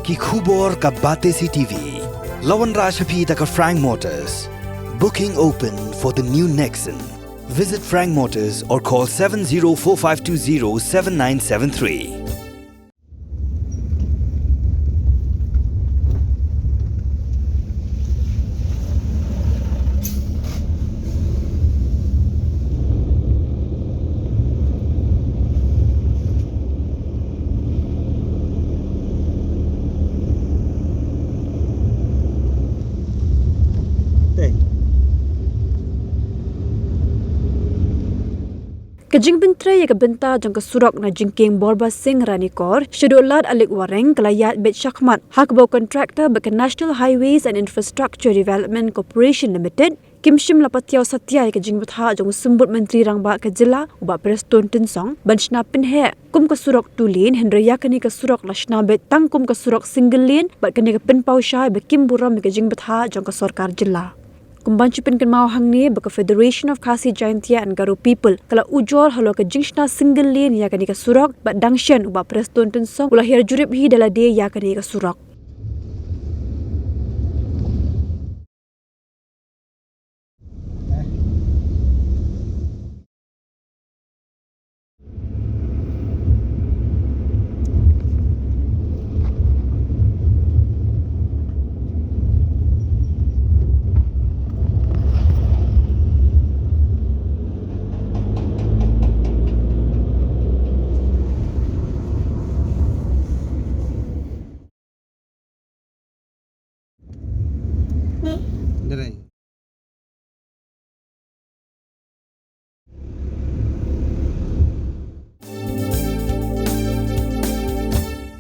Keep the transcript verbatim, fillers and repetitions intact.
Ki khubor ka Batesi T V. La wanrah sha phi da ka Frank Motors. Booking open for the new Nexon. Visit Frank Motors or call seven zero four five two zero seven nine seven three. Ka jingpyntrei ïa ka bynta jong ka surok na jingkieng Borbasing Ranikor, shaduh Lad Alik Wareng, ka la ïaid beit shakhmat, ha kaba u contractor bad ka National Highways and Infrastructure Development Corporation Limited, kim shym la patiaw satia ïa ka jingbthah jong u Symbud Myntri Rangbah ka jylla, u Bah Prestone Tynsong, ban shna pynheh kum ka surok two lane, hynrei ïa kane ka surok la shna beit tang kum ka surok single lane, bad kane ka pynpaw shai ba kim burom ïa ka jingbthah jong ka sorkar jylla. Kumban shu pynkynmaw hangne ba ka Federation of Khasi Jaintia and Garo People ka la ujor halor ka jingshna single lane ïa kane ka surok, bad dang shen u Bah Prestone Tynsong u la hiar jurip hi da lade ïa kane ka surok.